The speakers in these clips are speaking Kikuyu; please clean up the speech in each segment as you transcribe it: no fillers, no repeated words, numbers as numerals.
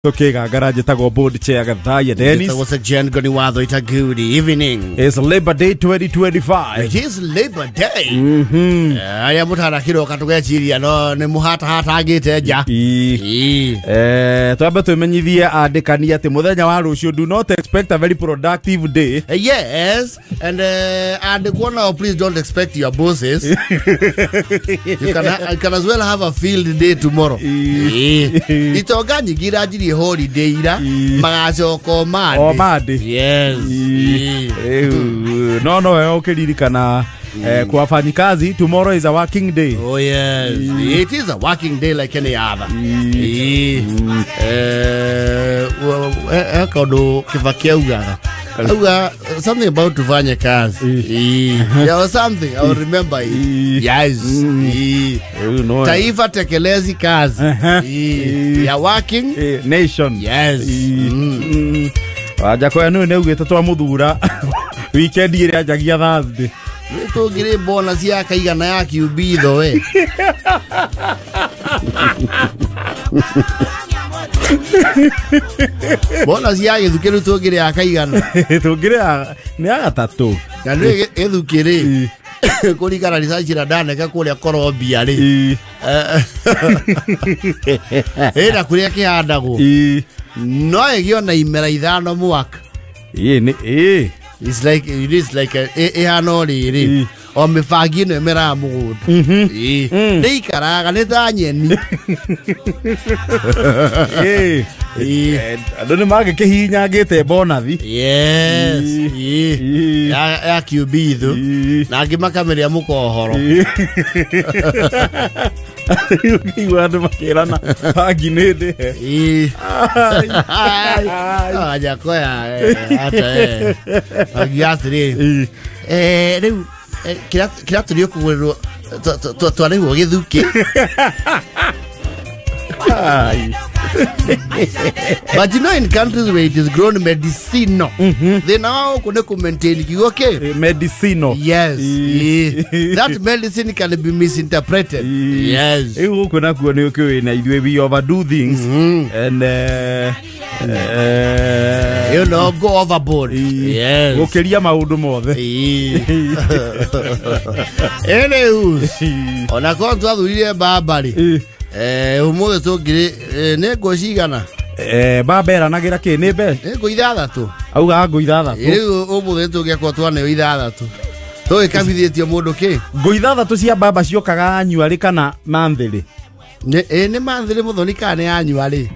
Tukigangara njĩtagwo board chair Gathaiya Dennis. Njĩtagwo Jen Goni Watho. It's a good evening. It's Labor Day 2025. It is Labor Day. Arĩa mũtanakiroka tũgeciria no nĩ mũhatahatangĩte nja. Twambe twĩmenyithie andĩkani atĩ mũthenya wa rũciũ, do not expect a very productive day. Yes, and andĩkwo nao, please don't expect your bosses. You can as well have a field day tomorrow. Itonga nyingĩ iranjirie holiday ira, magacoka o Monday. O Monday. Yes. No no we ũkĩririkana kwa wafanyikazi, tomorrow is a working day. Oh yes, it is a working day like any other. Kaũndũ Kibaki augaga, auga something about tufanye kazi. There was something, I will remember it. Yes. No Taifa tekelezi kazi. We are working nation. Yes. Wajakoya nĩ augĩte twamũthura weekend ĩrĩa anjagia Thursday. Tũngĩrĩ bonus ya kaigana ya kiumbitho we. Bonus ya gĩthukĩ rĩu tũngĩrĩ ya kaigana? Tũngĩrĩ nĩ ya gatatũ. Na nĩ gĩthukĩ rĩ, kũringana research ĩrĩa ndaneka kũrĩa Colombia rĩ, ĩna kũrĩa kĩhandagwo no ĩgĩo na imera 5 mwaka. Ĩ nĩ ĩ. It's like, it is like ĩhana o rĩrĩ, o mĩbangi ĩno ĩmeraga mũgũnda. Ndĩikaraga, nĩ ta nyeni. Andũ nĩ mangĩkĩhinyangĩte bonathi. Yes. Ya kiumbitho na angĩ makamĩrĩa mũkohoro. Ũkĩigua andũ makĩrana bangi nĩ ndĩhe. Wajakoya ata akiuga atĩrĩrĩ, rĩu kĩrĩa tũrĩ ũkũgũrĩrwo twarĩhwo gĩthukĩ. But you know, in countries where it is grown medicinal, thĩna wa gũkũ nĩ kũ-maintain kiugo kĩ Medicinal. Yes. That medicine can be misinterpreted. Yes. Rĩu gũkũ nakuo nĩ ũkĩũĩ na ithuĩ we overdo things and go overboard. Yes. Gũkĩria maũndũ mothe. Anyways, ona korwo twathurire mbamba rĩ, ũmũthĩ tũngĩrĩ nĩ ngũ cigana? Mbamba ĩranagĩra kĩ nĩ mbe Nĩ ngũ 6. Augaga ngũ 6. Rĩu ũmũthĩ tũngĩakorwo twaneo 6, tũgĩkabithĩtio mũndũ kĩ? Ngũ 6 cia mbamba ciokaga annually kana monthly? Nĩ monthly mũthoni kana nĩ annually?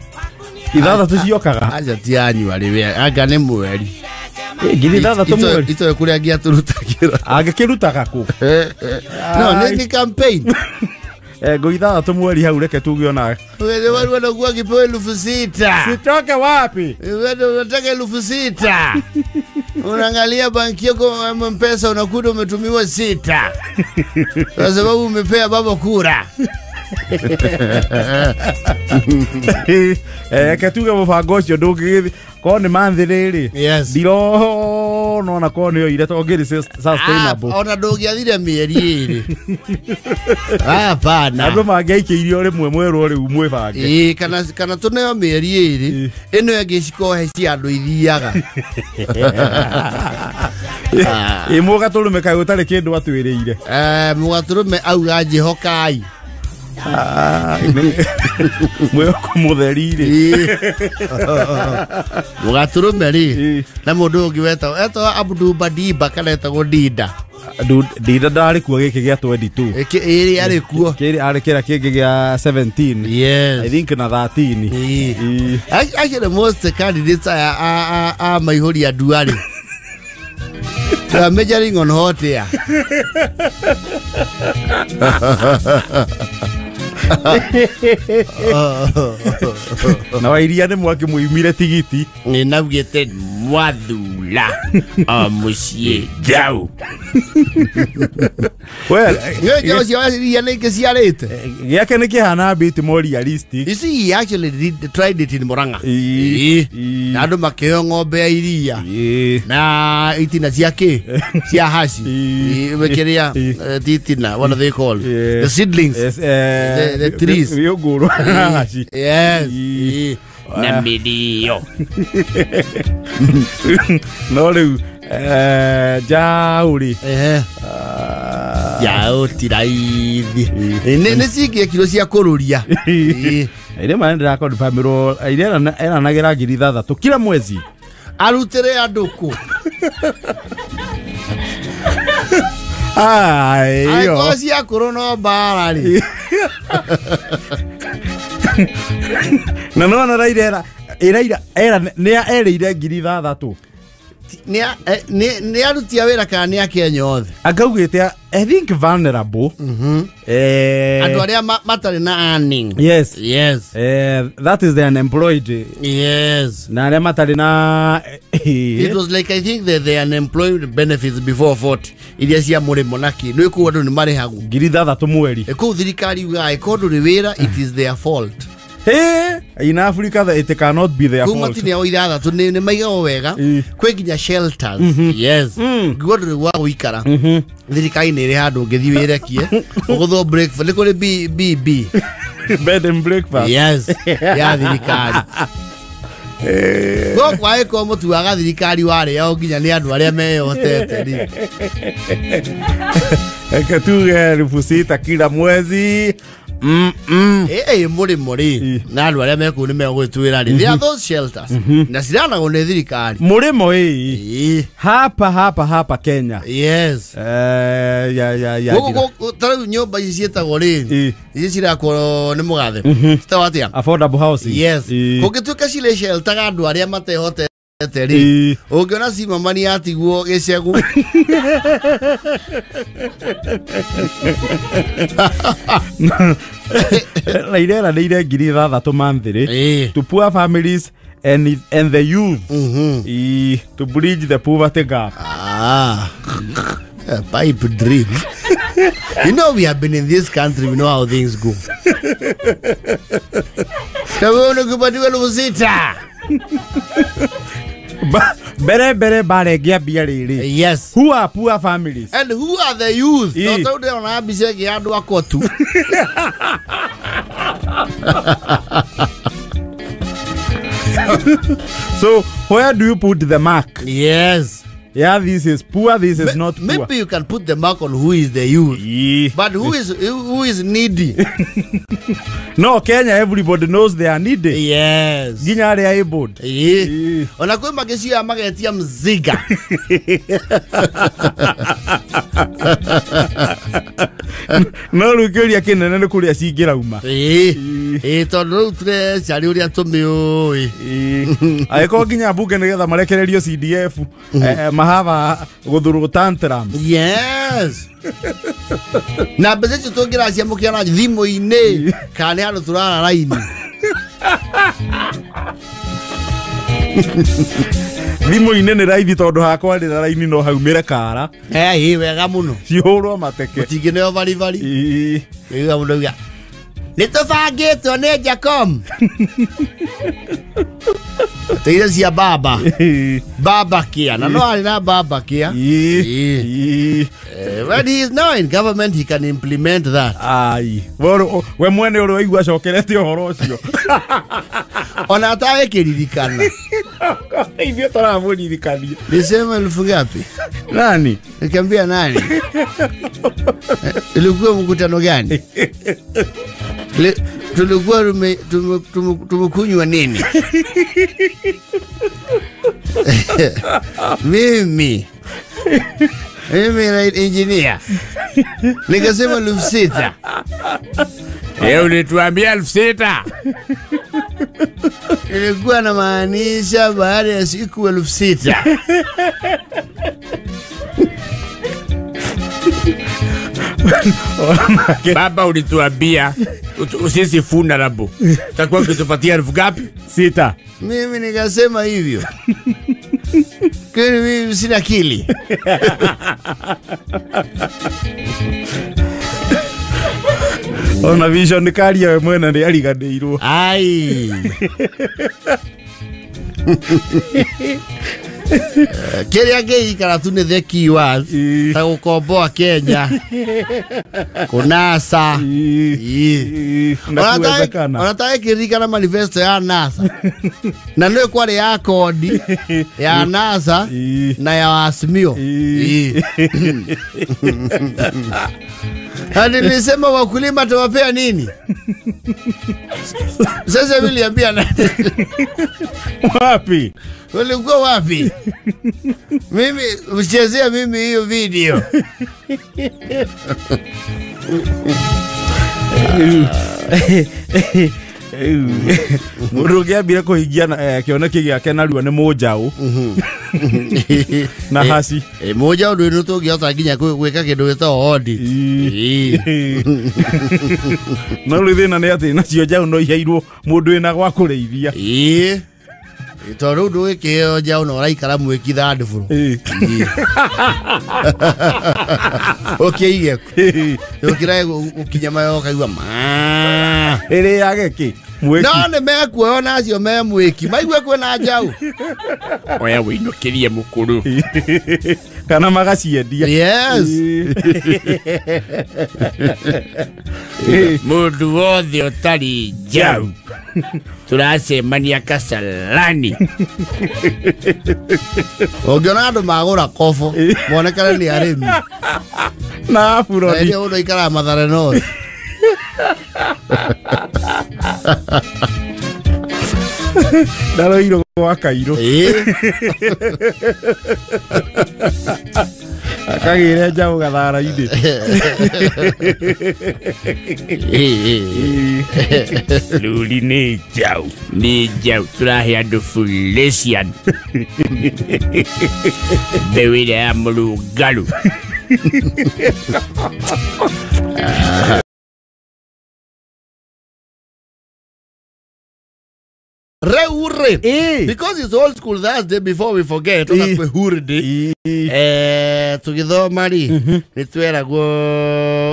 6 ciokaga. Aca, ti annually we, anga nĩ mweri. 6,000 mweri. Itoĩ kũrĩa angĩatũrutagĩra. Angĩkĩrutaga kũ? No nĩ campaign. Ngũ 6 mweri hau, reke tuge ona Watu wanakuwa wakipewa 6,000. Sitoke wapi? Wewe unataka 6,000. Unaangalia banki yako Mpesa, unakuta umetumiwa 6. Kwa sababu umepea baba kura. Reke tuge mũbango ũcio ndũngĩgĩthi korwo nĩ monthly rĩ. Ndirona ona korwo nĩ oire to ngĩrĩ sustainable. Ona ndũngĩathire mĩeri 2. Hapana. Andũ mangĩaikĩirio rĩmwe mwerwo rĩu mwĩbange. Ĩĩ, kana tũneo mĩeri 2 ĩno ĩngĩ cikohe cia andũ ithiaga. Ĩ mũgatũrũme kaĩ gũtarĩ kĩndũ atwĩrĩire? Mũgatũrũme auga njĩhokai. Mwĩhoko mũtheri rĩ. Mũgatũrũme rĩ, na mũndũ ũngĩ wetagwo etagwo Abdu Badiba kana etagwo Dinda. Ndinda ndarĩ kuo gĩkĩ gĩa 22. Ĩrĩ arĩ kuo. Kĩrĩ arĩ kĩrĩa kĩngĩ gĩa 17. Yes. I think na 13. Ĩĩ. Actually, most candidates aya a maihũria nduarĩ, they are measuring on hot air. Na wairia nĩ mwaki mũimire tigiti. Nĩ naugĩte mwathura o mũciĩ njau. Well, Nĩ ũcio waciria nĩ ingĩ ciarĩte. Gĩake nĩ kĩhana a bit more realistic. You see, he actually tried it in Murang'a. Ĩĩ. Na andũ makĩheo ng'ombe ya iria na itina cia kĩ cia haci. Ĩĩ. Kĩrĩa ti itina, what are they called? The seedlings. Yes, The trees. Mĩũngũrwa. Yes. Ĩĩ. Na milio. No rĩu njaũ-rĩ. Njaũ ti raithi. Nĩ cingĩekirwo cia kũrũria. Ĩrĩ ma ndĩrakonfirmĩrwo ĩrĩa eranagĩra 6,000 kila mwezi. Arutĩre andũ kũ? Aiyo. Angĩkorwo cia kũrũ no mbara rĩ. Na nona Raila era era nĩ erĩire 6,000. Nĩ aruti a wĩra kana nĩ a Kenya othe? Akaugĩte I think vulnerable. Andũ arĩa matarĩ na earning. Yes. Yes. That is the unemployed. Yes. Na arĩa matarĩ na It was like I think the unemployed benefits before 40 iria cia mũrĩmo na kĩ nĩ kũu andũ nĩ marĩhagwo 6,000 mweri. Kũu thirikari yugaga ĩkorwo ndũrĩ wĩra it is their fault. Hey, in Africa it cannot be their fault. Kuma tini o ithathatũ nĩ maigagwo wega kwĩ nginya shelters. Yes. Nguo ndũrĩ gwa gũikara. Thirikari nĩ ĩrĩ handũ ũngĩthiĩ wĩrekie ũgũthwo breakfast nĩ kũrĩ BB bed and breakfast. Yes. Ya thirikari. Gũkũ angĩkorwo mũtuaga thirikari warĩao nginya nĩ andũ arĩa meyotete rĩ. Eke tuge 6,000 kila mwezi. Mũrĩmo rĩ na andũ arĩa mekũu nĩ megũgĩtwĩra rĩ there are those shelters na ciranagwo nĩ thirikari. Mũrĩmo ĩ hapa Kenya. Yes. Ya gũkũ ta rĩu nyũmba ici ciĩtagwo rĩ ici cirakwo nĩ mũgathe citagwo atĩa? Affordable housing. Yes. Kũngĩtuĩka cirĩ sheltaga andũ arĩa matehotete rĩ ũngĩona cimamani yatigwo gĩcegũ. Raila eranĩire 6,000 monthly to poor families and the youth to bridge the poverty gap. A pipe dream. You know we have been in this country, we know how things go. 6,000. Bere bare ngĩambia rĩrĩ. Yes. Who are poor families? And who are the youth? Tondũ ndĩrona mbica ĩngĩ ya andũ akotu. So where do you put the mark? Yes. Yeah, this is poor, this is not poor. Maybe you can put the mark on who is the youth. But who is needy? No, Kenya, everybody knows they are needy. Yes. Nginya arĩa abled. Ona kwĩ magĩcioya magetia mziga. No rĩu kĩũria kĩnene nĩ kũrĩa cingĩrauma. Tondũ rĩu tũrecarĩ ũrĩa tũmĩũĩ. Angĩkorwo nginya mbunge nĩgetha marekererio CDF mahava gũthurwo tantrums. Yes. Na mbeca icio tũngĩraciamũkĩra na thimũ-inĩ kana nĩ handũ tũrara raini. Thimũ-inĩ nĩ raithi tondũ hakwarĩra raini no haumĩre kara. Wega mũno. Cihũrwo mateke. Mũtingĩneo baribari. Ũiguaga mũndũ auga nĩ tũbangĩtwo nĩ Jacom. Teire cia baba. Baba kia. Na no arĩ na baba kia. When he is now in government he can implement that. Ai. We mwene ũrĩa waigua acokerete ũhoro ũcio. Ona atawe kĩririkana. Ithuĩ tũramũririkania. Nisema elfu ngapi? Nani? Nikamwambia nani? Ilikuwa mkutano gani? Tulikuwa tumekunywa nini? Mimi right engineer. Nikasema 6,000. Ulituambia 6,000. Ilikuwa na maanisha baada ya siku 6,000. Baba ulituambia sisi vulnerable. Utakuwa ukitupatia elfu ngapi? 6. Mimi nikasema hivyo. Kwani mimi sina akili. Ona vision karia we mwene nĩ ariganĩirwo. Ai. Kĩrĩa ngĩikara tu nĩ the keywords ta gũkomboa Kenya kũnasa. Na kuwezekana. Ona ta ĩkĩririkana manifesto ya NASA na nĩ kwarĩ ya kodi ya NASA na ya Azimio. Hadi nilisema wakulima tuwapea nini? Sasa niliambia nani? Wapi? Ulikuwa wapi? Mimi uchezea mimi hiyo video. Mũndũ ũngĩambire kũhingia kĩoneki gĩake narua nĩ mũnjaũ na haci. Mũnjaũ ndũĩ nĩ tũngĩhota nginya gwĩka kĩndũ gĩtagwo audit. No rĩu thĩna nĩ atĩ nacio njaũ no iheirwo mũndũ wĩna gwa kũrĩithia. Tondũ rĩu ndũgĩkĩheo njaũ na ũraikara mwĩki third floor. Ũkĩige kũ? Ũkĩrae gũkinya mayo ũkaigua maa. Ĩrĩage kĩ? Mwĩki. No nĩ mekuoywo na acio me mwĩki maigue kwĩna njaũ. Oya wĩinũkĩrie mũkũrũ. Kana magaciendia. Yes. Mũndũ wothe ũtarĩ njaũ tũracemania Kasarani. Ũngĩona andũ magũra kobo monekane nĩ arĩmi. Na aburoni. Na ũndũ aikaraga Mathare North. Ndaroirwo gwa Kairũ. Akagĩre njaũ gathara-inĩ. Rũri nĩ njaũ. Nĩ njaũ tũrahe andũ Felician. Mbeũ ĩrĩa ya mũrũngarũ. Reure. Because it's old school Thursday, before we forget, ona kwĩ hurday. Tũgĩthoma rĩ nĩ tweragwo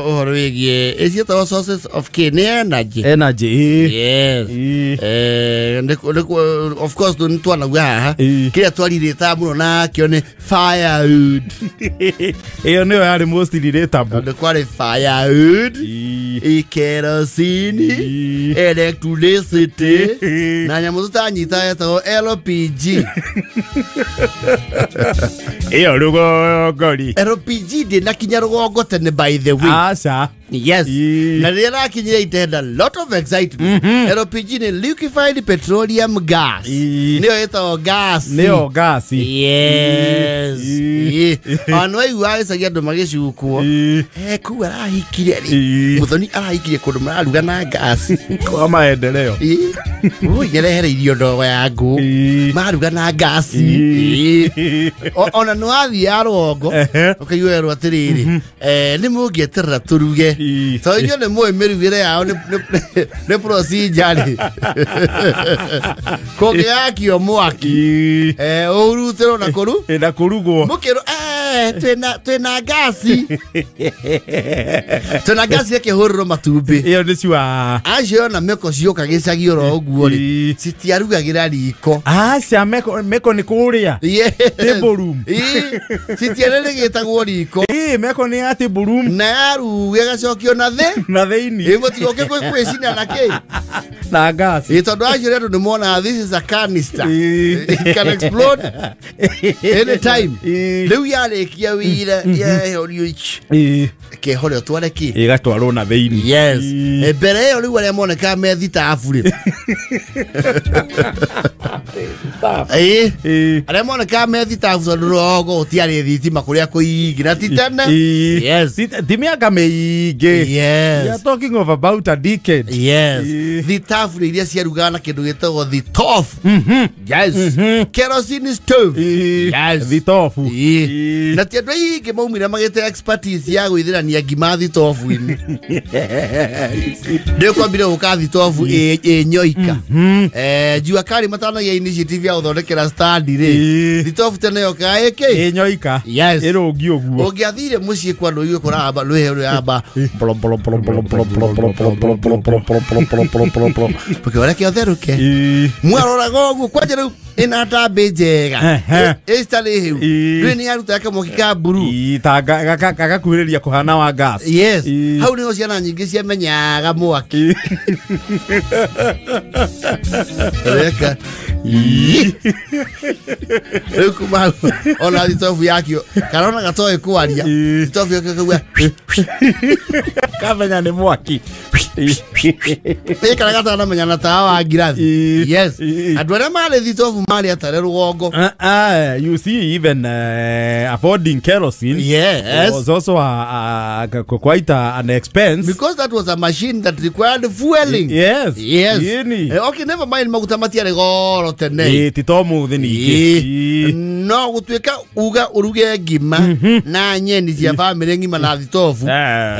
ũhoro wĩgiĩ ĩciĩtagwo sources of K nĩ energy. Energy. Yes. Of course nĩ twanauga haha kĩrĩa twarirĩtaga mũno nakĩo nĩ firewood. Ĩyo nĩyo yarĩ most relatable. Tondũ kwarĩ firewood, kerosene, electricity na nyamũ tũtanyita yetagwo LPG. Ĩyo rũgongo rĩ. LPG ndĩnakinya rũgongo tene by the way. Aca. Yes. Na rĩrĩa rakinyire it had a lot of excitement. LPG nĩ liquefied petroleum gas. Nĩyo ĩtagwo gas. Nĩyo gas. Yes. Ona waigua gĩcagi andũ magĩcukwo. Kũu arahikire rĩ. Mũthoni arahikirie kũndũ mararuga na gas. Kwa maendeleo. Ui, nĩarehereirio ndogo ya ngũ. Maruga na gas. Ona nĩ wathiaga rũgongo ũkaigua werwo atĩrĩrĩ, nĩ mũngĩeterera tũruge. Tondũ inyuĩ nĩ mũĩ mĩrugĩre yao nĩ procedure rĩ. Kũngĩgakio mwaki ũhurutĩrwo na kũru na kũrugwo. Mũkĩrwo twĩna gasi. Twĩna gasi ĩkĩhũrĩrwo matumbĩ. Ĩyo nĩ cua. Acio ona meko cioka gĩcagi oro ũguo rĩ citiarugagĩra riko. Aca meko nĩ kũrĩa. Table room. Citiarĩrĩgĩtagwo riko. Meko nĩ ya table room. Na yaruga ĩgacokio na thĩ. Na thĩinĩ. Mũtigoke kwĩcina na kĩ? Na gas. Tondũ acio andũ nĩ monaga this is a canister. It can explode anytime. Rĩu yarĩkia wĩra yehorio ici. Kĩhore ũtware kĩ? Ĩgatwarwo na thĩinĩ. Yes. Mbere ĩyo rĩu arĩa monekaga me thitabu rĩ. Arĩa monekaga me thitabu tondũ rũgongo gũtiarĩ thitima kũrĩa kũingĩ na ti tene. Yes. Ti mĩaka mĩingĩ. Yes. We are talking of about a decade. Yes. Thitabu iria ciarugaga na kĩndũ gĩtagwo thitofu. Yes. Kerosene stove. Yes. Thitofu. Na ti andũ aingĩ maumire magĩte expertise ya gwĩthĩrania ngima thitobu-inĩ. Ndĩkwambire gũka thitobu ĩ nyoika. Jua Kali matanagia initiative ya gũthondekera stand rĩ. Thitobu tene yokaga ĩkĩ? Ĩ nyoika. Yes. Ĩrũngi ũguo. Ũngĩathire mũciĩ kwa andũ ũigue kũrahamba rwĩhe rũrahamba blo blo blo blo blo blo blo blo blo blo blo blo blo blo blo blo blo. Ũkĩona kĩotherũke. Mwaroraga ũguo kwanja rĩu Ĩna tambĩ njega. Ĩcitarĩ hĩu. Ndũĩ nĩ yaruta kamwaki ka mburu. Ta gagakuhĩrĩria kũhana wa gas. Yes. Hau nĩho ciana nyingĩ ciamenyaga mwaki. Reka. Rĩu kuma hau ona thitobu yakio karona gatoĩ kwaria thitobu yakio kauga kamenya nĩ mwaki. Ĩkara gatanamenya na tawa wa ngirathi. Yes. Andũ arĩa marĩ thitobu marĩ atare rũgongo. You see, even affording kerosene, yes, was also quite an expense, because that was a machine that required fueling. Yes. Yes. Okay, never mind maguta matiarĩ goro tene. Ti to mũthĩ ningĩ. No gũtuĩka uga ũruge ngima na nyeni cia bamĩrĩ ng'ima na thitobu. Na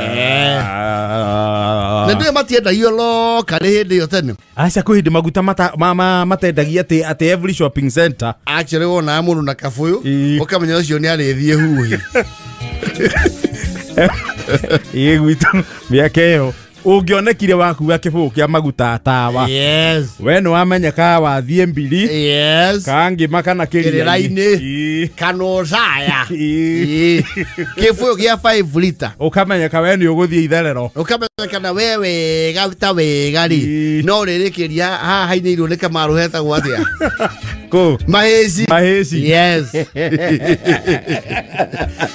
ndũĩ matiendagio locally hĩndĩ ĩyo tene. Aca kwĩ hĩndĩ maguta matendagia atĩ every shopping center. Actually wonaga mũndũ na kabũyũ ũkamenya ũcio nĩ arĩthiĩ huhi. Ĩ gwitũ mĩaka ĩyo ũngĩonekire wakua kĩbũyũ kĩa maguta tawa. Yes. We nĩ wamenyeka wathiĩ mbiri. Yes. Ka ngima kana kĩrĩra-inĩ kana ũcaya. Kĩbũyũ kĩa 5 liter. Ũkamenyeka we nĩ ũgũthiĩ itherero. Ũkamenyeka na we wega ta wega rĩ no rĩrĩkĩria haha hainĩirwo nĩ Kamaru hetagwo atĩa? Kũ? Mahĩci. Mahĩci. Yes.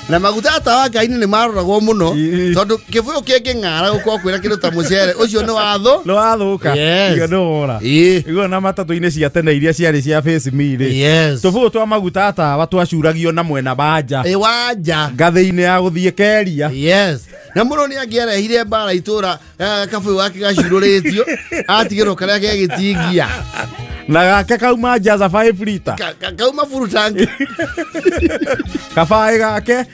Na maguta tawa ngai-inĩ nĩ maroragwo mũno tondũ kĩbũyũ kĩngĩng'ara gũkorwo kwĩna kĩndũ ta mũcere ũcio nĩ watho. Nĩ wathũka. Yes. Nĩ wora. Iguo na matatũ-inĩ cia tene iria ciarĩ cia face me rĩ. Yes. Tũbũyũ twa maguta tawa twacuragio na mwena wa nja. Ĩ wa nja. Ngathĩ-inĩ ya gũthiĩ keria. Yes. Na mũndũ nĩ angĩarehire mbara itũra kabũyũ gake gacurũrĩtio atigĩrwo karĩa gegĩtingia. Na gake kauma njaza 5 liter. Kauma full tank. Kabaĩ gake.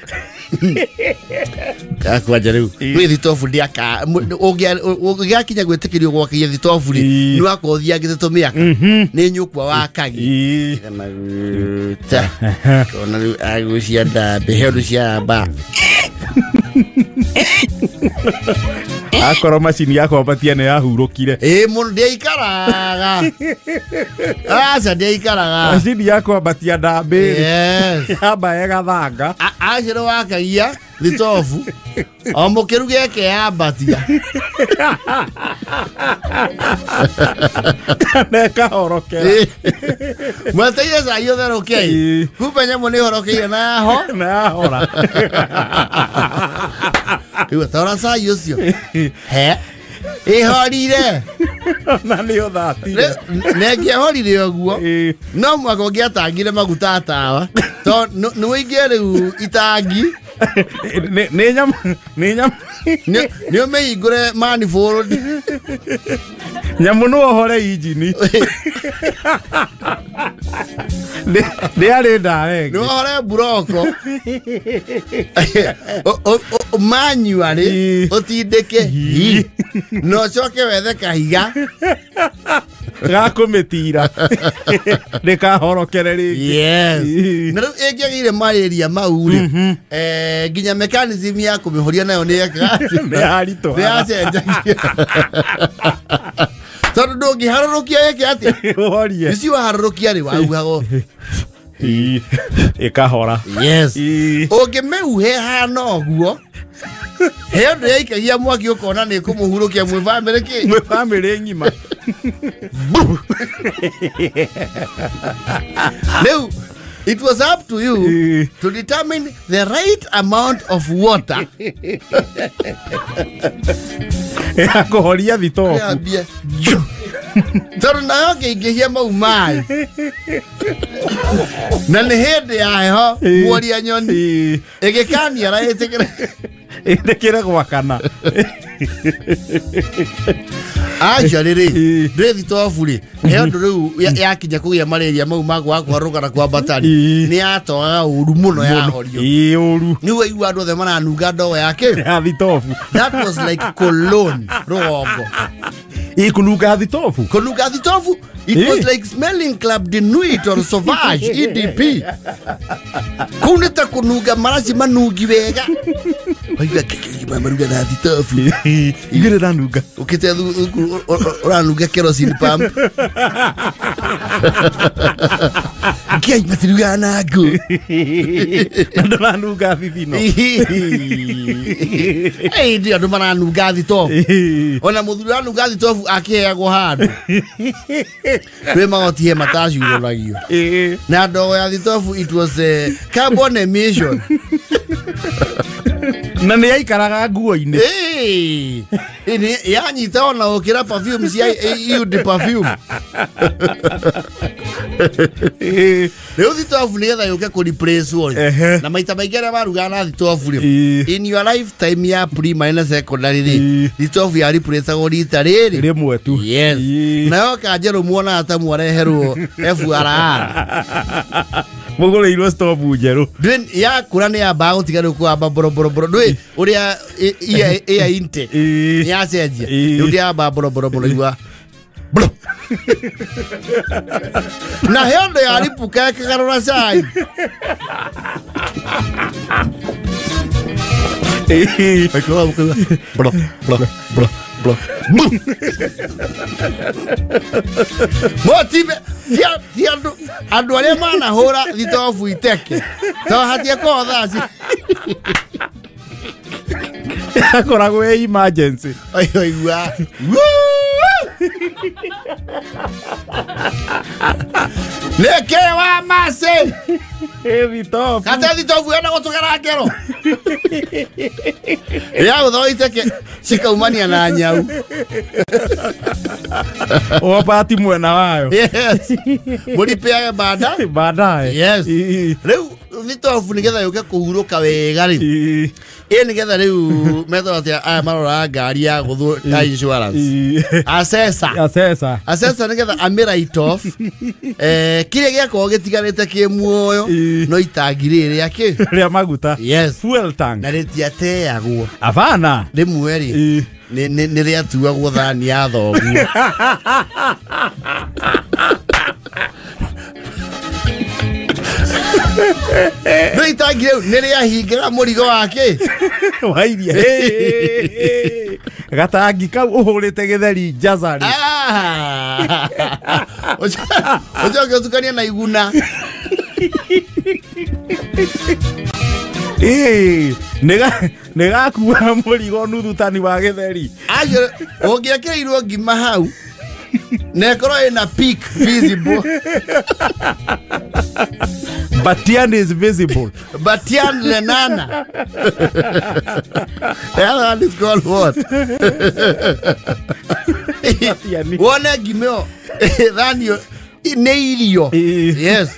Kwanja rĩu gwĩ thitobu ndĩaka ũngĩgakinya gwĩtĩkĩrio gwakia thitobu rĩ nĩ wakorwo ũthiangĩte tũmĩaka nĩ nyũkwa wakagi maguta kona rĩu agucia ndambĩ he ũndũ ciaramba. Akorwo macini ya kwambatia nĩ yahurũkire. Ĩ mũndũ ndĩaikaraga. Aca ndĩaikaraga. Macini ya kwambatia ndambĩ. Yes. Yamba ĩgathanga. Acĩrĩ wakagia thitobu o mũkĩruge ĩkeyambatia. Kana ĩkahorokera. Mweteire cai ũtherũke. Kumbe nyamũ nĩ ĩhorokeire na yaho. Na yahora. Rĩu tora cai ũcio. He. Ĩhorire. Na nĩ ũthatire. Na ĩngĩahorire ũguo no mwaka ũngĩatangire maguta tawa tondũ nĩ ũingĩe rĩu itangi. Nĩ nyamũ nĩ nyamũ nĩ ũmĩhingũre manifold. Nyamũ no ũhore injini. Nĩ arĩ ndawa ĩngĩ. Nĩ ũhore mburoko. Manually ũtindĩke na ũcoke wethe kahiga gakũmĩtira ndĩkahorokere rĩngĩ. Yes. Na rĩu ĩngĩagĩire malaria mau rĩ nginya mechanism ya kũmĩhoria nayo nĩ yekaga atĩa? Nĩ yaritũhaga. Nĩ yacenjagia. Tondũ ndũngĩharũrũkia ĩke atĩa? Ũhorie. Ici waharũrũkia rĩ wauhagwo ĩkahora. Yes. Ũngĩmĩuhe hana ũguo he ũndũ yaikagia mwaki ũkona nĩ kũmũhurũkia mwĩ bamĩrĩ kĩ? Mwĩ bamĩrĩ ng'ima. Rĩu it was up to you to determine the right amount of water. Ya kũhoria thitobu. Tondũ nayo ngĩingĩhia mau maĩ na nĩ hĩndĩ ya heho muoria nyoni ĩgĩkaniara ĩtĩkĩre gwakana. Actually rĩ ndĩ thitobu rĩ he ũndũ rĩu yakinya kũgĩa malaria mau ma gwa kwarũka na kwambatari nĩ yatoaga ũru mũno yahorio. Ĩ ũru. Nĩ waigua andũ othe maranunga ndogo yake ya thitobu. That was like cologne rũgongo. Ikununga thitobu. Kununga thitobu. It was like smelling Club de Nuit or Sauvage EDP. Kunita kununga maraci manungi wega. Oiga kiki maruga na thitobu. Igire ranunga. Ukite uranunga kerosene pump. Ngai matiruga na ngu. Na ndũranunga thithino. Ĩĩ ndio andũ maranunga thitobu. Ona mũthuri ũranunga thitobu akĩheagwo handũ. Kwĩ magoti he matacurũragio. Na ndogo ya thitobu it was a carbon emission. Na nĩ yaikaraga nguo-inĩ. Ĩĩ yanyita ona gũkĩra perfume cia EU de perfume. Rĩu thitobu nĩgetha yũke kũ replace wo rĩ. Na maita maingĩ arĩa marugaga na thitobu rĩ, in your lifetime ya primary na secondary rĩ, thitobu ya replaceagwo rita rĩrĩ rĩmwe tu. Yes. Nayo kanjerũ muonaga ta mwareherwo FRR. Mũgũrĩirwo stovu njerũ. Ndũĩ yakũra nĩ yambaga gũtiga rĩu kũamba boroboro. Ndũĩ ũrĩa air intake nĩ yacenjia. Rĩu ndĩyamba boroboro igua. Na he ũndũ yaripũka ĩkagarũra cai. Bro, bro, bro, bro. Motibe ti andũ arĩa manahũra thitobu iteke to hatiakorwo thaa ci akoragwo e emergency. Oigua nĩkĩ wa macĩ thitobu kate thitobu ĩno gũtũgera ngero ya gũthoo iteke cikaumania na nyau. Wapati mwena wayo. Yes. Mũripeage baadaye. Yes. Rĩu thitobu nĩgetha yũke kũhurũka wega rĩ, ĩ nĩgetha rĩu metho atĩa aya maroraga ngari ya gũthwo ya insurance. Assessor. Assessor nĩgetha amĩ write off. Kĩrĩa gĩakorwo gĩtigarĩte kĩ muoyo no itangi rĩrĩ rĩa kĩ? Rĩa maguta. Yes. Fuel tank. Na rĩtiateagwo. Abana. Rĩmwe rĩ nĩ rĩatuagwo thani ya thoguo. No itangi rĩu nĩ rĩahingaga mũrigo wake. Wairia. Gatangi kau ũhũrĩte gĩtheri njazarĩ. Ũcoke ũtukanie na iguna. Nĩ gakua mũrigo nuthu tani wa gĩtheri. Acio ũngĩekĩrirwo ngima hau na ĩkorwo ĩna peak visible. Batian is visible. Batian Lenana. The other one is called what? Wone ngima ĩyo thani nĩ irio. Yes.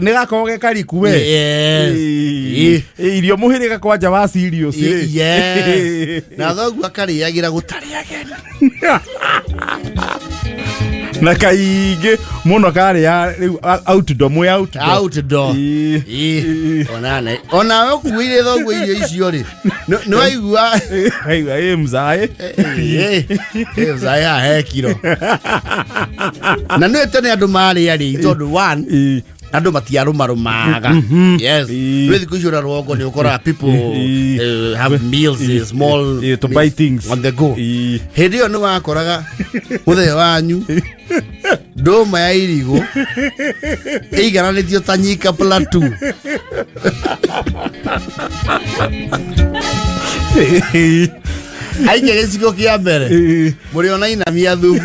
Nĩ gakorwo ge kariku we. Yes. Irio mũhĩrĩga kwanja wa serious rĩ. Yes. Na thoguo akarĩagĩra gũtarĩ ageni. Na kaingĩ mũno karĩ ya rĩu outdoor mwĩ outdoor. Outdoor. Ona onawe ũkuĩire thoguo irio icio rĩ, nĩ waigua Aigua ĩ mzae. Ĩ mzae haha kiro. Na nĩ tene andũ marĩa rĩ tondũ one andũ matiarũmarũmaga. Yes. Rĩu thikũ icio ũrĩa rũgongo nĩ ũkoraga people have meals small to buy things on the go. Hĩndĩ ĩyo nĩ wakoraga mũthee wanyu ndũma ya irigũ ĩigananĩtio ta nyika plateau. Aikia gĩcigo kĩa mbere mũrĩona inamia thubu.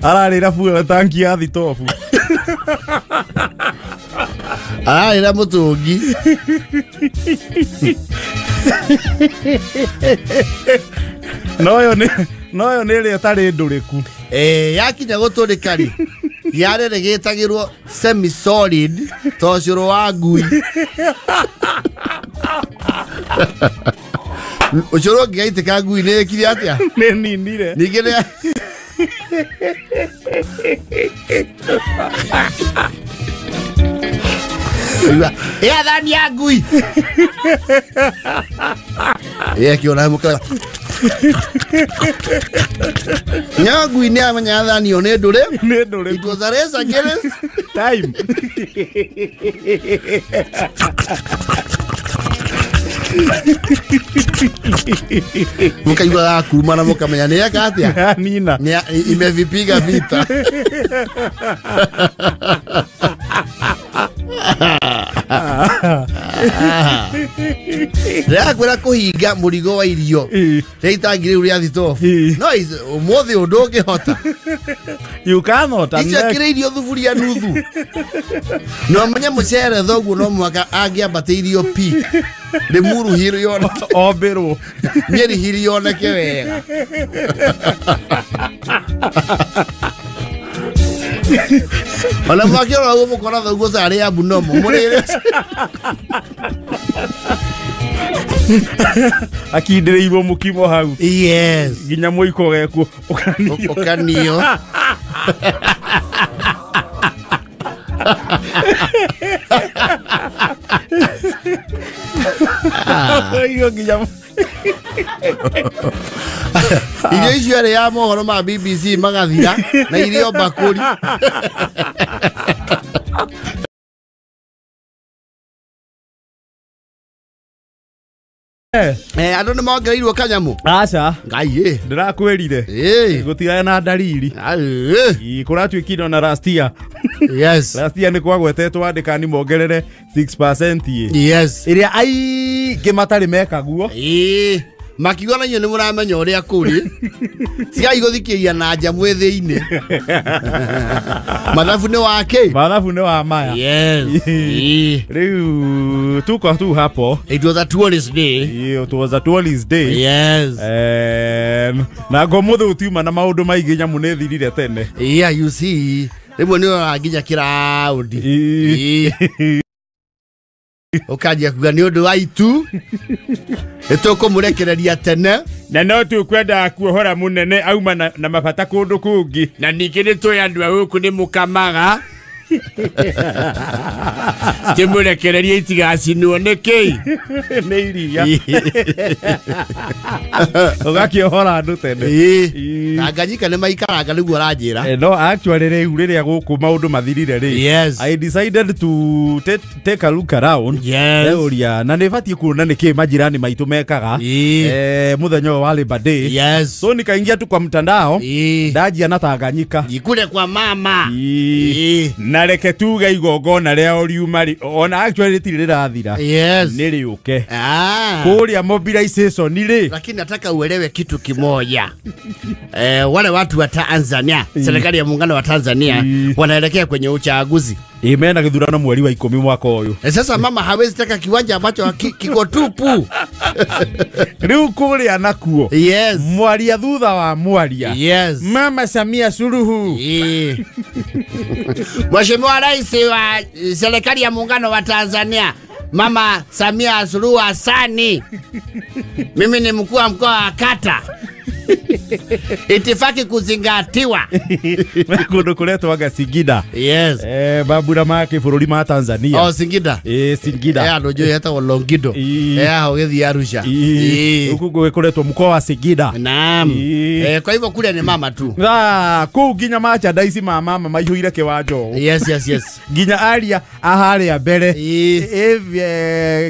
Ararĩra fuel tanki ya thitobu. Ararĩra mũtũngi. Noyo nĩ ĩrĩa ĩtarĩ ndũrĩku. Yakinya gũtũrĩka rĩ yareregĩtagĩrwo semi solid ta ũcũrũ wa ngui. Ũcũrũ ũngĩgaitĩka ngui nĩ ĩkire atĩa? Nĩ ninire. Ningĩ nĩ Ĩathani ya ngui. Ĩkiona mũkara. Nyangui nĩ amenya athani o nĩ ndũrĩ. Nĩ ndũrĩ. It was a race against time. Mukaigua gakuruma na mukamenya nĩ eka atĩa. Nina. Imevipiga vita. Ndĩrakwĩra kũhinga mũrigo wa irio rĩa itangi rĩu rĩa thitobu no ũmũthĩ ũndũ ũngĩhota. You cannot. Icio irio thuburia nuthu. No menye mũcere thoguo no mũhaka angĩambatĩirio peak Limuru hiri yoneke ombĩrwo Nyeri hiri yoneke wega. Ona mwakĩrora ũguo mũkona thoguo tarĩ abnormal mũrĩre. Akindĩrĩirwo mũkimo hau. Yes. Nginya mũiko gekuo ũkanio. Ũkanio. Irio nginya irio icio arĩ ya mohoro ma BBC magathira na irio mbakũri. Andũ nĩ mongereirwo kanyamũ. Aca. Ngai ĩ. Ndĩrakwĩrire. Gũtirarĩ na dalili. Kũratuĩkire ona last year. Yes. Last year nĩ kwagwetetwo andĩkani mongerere 6% ĩ. Yes. Ĩrĩa aingĩ matarĩ mekaguo. Makiuga na inyuĩ nĩ mũramenya ũrĩa kũrĩ. Tigai gũthikĩria na nja mwĩ thĩinĩ. Mathabu nĩ wa kĩ? Mathabu nĩ wa maya. Yes. Rĩu tuko tu hapo. It was a tourist day. It was a tourist day. Yes. Na ngomũthĩ ũtiuma na maũndũ maingĩ nyamũ nĩ thirire tene. Yeah, you see. Rĩmwe nĩ ũraga nginya kĩraũndi. Ũkanjia kuga nĩ ũndũ wa itu nĩtũkũmũrekereria tene na no tũkwendaga kuohora mũnene auma na mabata kũndũ kũngĩ na ningĩ nĩ tũĩ andũ a gũkũ nĩ mũkamaga tĩmũrekererie itigacinwo nĩkĩ nĩ iria ũgakĩohora andũ tene. Tanganyika nĩ maikaranga nĩguo ũranjĩra. No actually rĩu rĩrĩa gũkũ maũndũ mathirire rĩ. Yes. I decided to take a look around. Yes. Ũria na nĩ batiĩ kuona nĩkĩ majirani maitũ mekaga mũthenya ũyũ wa Labor Day. Yes. So nikaingia tu kwa mtandao ndajia na Tanganyika ikule kwa mama. Na reke tuge igongona rĩao riuma ona actually rĩtirĩ rĩrathira. Yes. Nĩ rĩũke. Kũrĩa mobilization rĩ. Lakini nataka uelewe kitu kimoja. Wale watu wa Tanzania, serikali ya muungano wa Tanzania wanaelekea kwenye uchaguzi. Mena gĩthurano mweri wa 10 mwaka ũyũ. Sasa mama hawezi taka kiwanja ambacho kiko tupu. Rĩu kũrĩa nakuo. Yes. Mwaria thutha wa mwaria. Yes. Mama Samia Suluhu. Mheshimiwa Rais wa serikali ya muungano wa Tanzania Mama Samia Suluhu Hassan. Mimi ni mkuu wa mkoa wa kata. Itifaki kuzingatiwa. Kundu kuretwaga Singida. Yes. Mambura ma kĩbũrũri ma Tanzania. Oh, Singida. Singida. Andũ njũĩ etagwo Longido. Aho gĩthiĩ Arusha. Huku gũkoretwo mkoa wa Singida. Naam. Kwa hivyo kule ni mama tu. Kũu nginya merchandise ma mama maihũire kĩwanja ũũ. Yes, yes, yes. Nginya aria aharĩa mbere.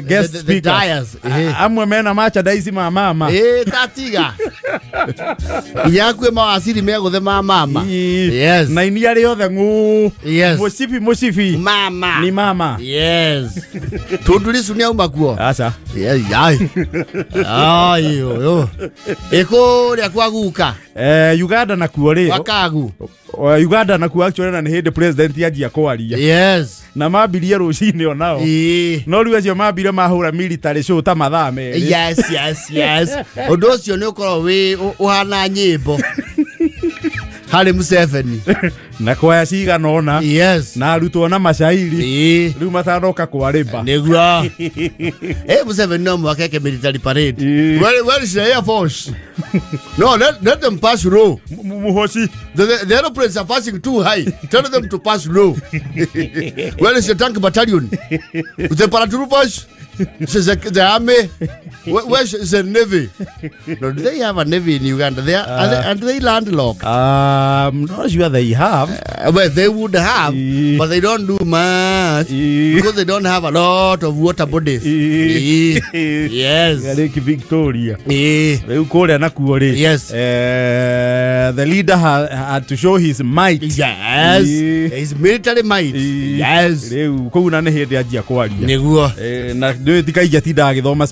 Guest speaker. Amwe mena merchandise ma mama. Tatiga. Nginya kwĩ mawaciri megũthe ma mama. Yes. Na inia rĩothe ng'ũ. Yes. Mũcibi mũcibi. Mama. Ni mama. Yes. Tundu Lissu nĩ auma kuo. Aca. Yes, ai. Ai yo. Ĩkũrĩa kwa guka. Uganda nakuo rĩ. Kwa kagu. Uganda nakuo actually na nĩ hĩndĩ president anjia kwaria. Yes. Na mambirie rũcinĩ onao. No rĩu acio mambire mahũra military show ta mathaa merĩ. Yes, yes, yes. Ũndũ ũcio nĩ ũkorwo wĩ ũhana nyĩmbo harĩ Museveni. Na kwaya cigana ũna. Yes. Na arutwo na macairi. Rĩu matanoka kwarĩmba. Nĩguo. Museveni no mũhaka eke military parade. Where is the Air Force? No, let them pass low. Muhoshi. The aeroplanes are passing too high. Tell them to pass low. Where is the tank battalion? The paratroopers? The army? Where's the navy? No, do they have a navy in Uganda? They are they landlocked? I'm not sure they have. Well, they would have, but they don't do much because they don't have a lot of water bodies. Yes. Lake Victoria. Yes. The leader had to show his might. Yes. His military might. Yes.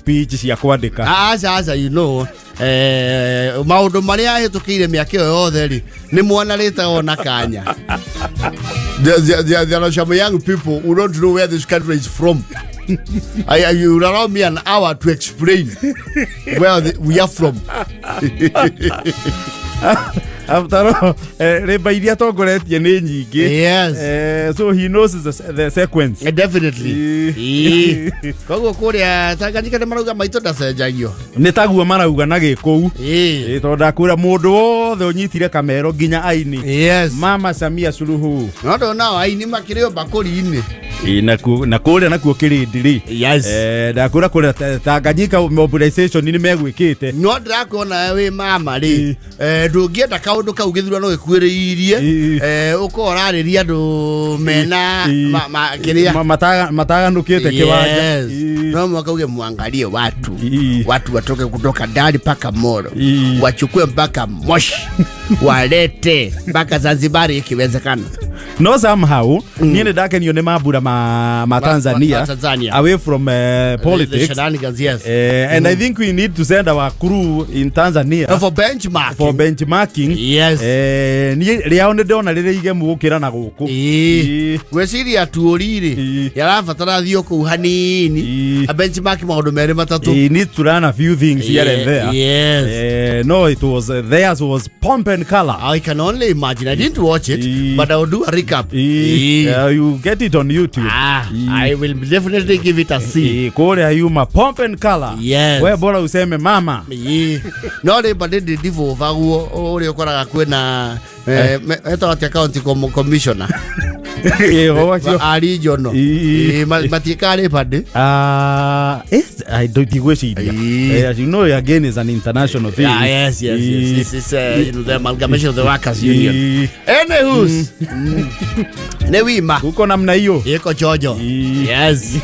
Speech cia kwandika. Aca you know maundu maria ahitukiire miaka iyo yothe ri ni mwanarite ona kanya. There are some young people who don't know where this country is from. You allow me an hour to explain where we are from. After all, reba iria tongoretie ni nyingi. Yes. So he knows the sequence. Definitely. Koguo kuria Tanganyika ni marauga maitũ ndacenjagio. Nĩ taguo marauga na gĩkũu. Tondũ ndakwĩra mũndũ wothe ũnyitire kamero nginya aini. Yes. Mama Samia Suluhu. No ndona aini makĩrĩo mbakũri-inĩ. Na kũrĩa nakuo kĩrĩndĩ rĩ. Yes. Ndakwĩra kũrĩa Tanganyika mobilization nĩ megwĩkĩte. No ndĩrakuona wĩ mama rĩ. Ndũngĩenda kaũndũ kau gĩthurano gĩkuĩrĩirie ũkorwo ũrarĩria andũ mena kĩrĩa mataganũkĩte kĩwanja. No mwaka uge muangalie watu watu watoke kutoka Dar mpaka Moro, wachukue mpaka Moshi, walete mpaka Zanzibar ikiwezekana. No somehow niĩ nĩ ndakenio nĩ mambura ma Tanzania, away from politics. The shenanigans, yes. And I think we need to send our crew in Tanzania for benchmarking. For benchmarking. Yes. Niĩ rĩao nĩ ndona rĩrĩ igemu gũkĩra na gũkũ. Gwĩciria tuori rĩ yarabatara thiĩ kũu hanini a benchmark maũndũ merĩ matatũ. He needs to learn a few things here and there. Yes. No, it was theirs was pomp and color. I can only imagine. I didn't watch it, but I will do a recap. You get it on YouTube. I will definitely give it a see. Kore yuma pomp and color. Yes. We bora useme mama. No rĩ but ndivũvagwo ũrĩa ũkoraga kwĩna etagwo atĩa county commissioner. A regional. Matiĩkaga Labour Day. I don't ndigwĩciria. As you know, again is an international thing. Yes, yes, yes. It's you know, the amalgamation of the workers union. Anywho's. Nĩ wima. Uko namna hiyo. Iko chojo. Yes.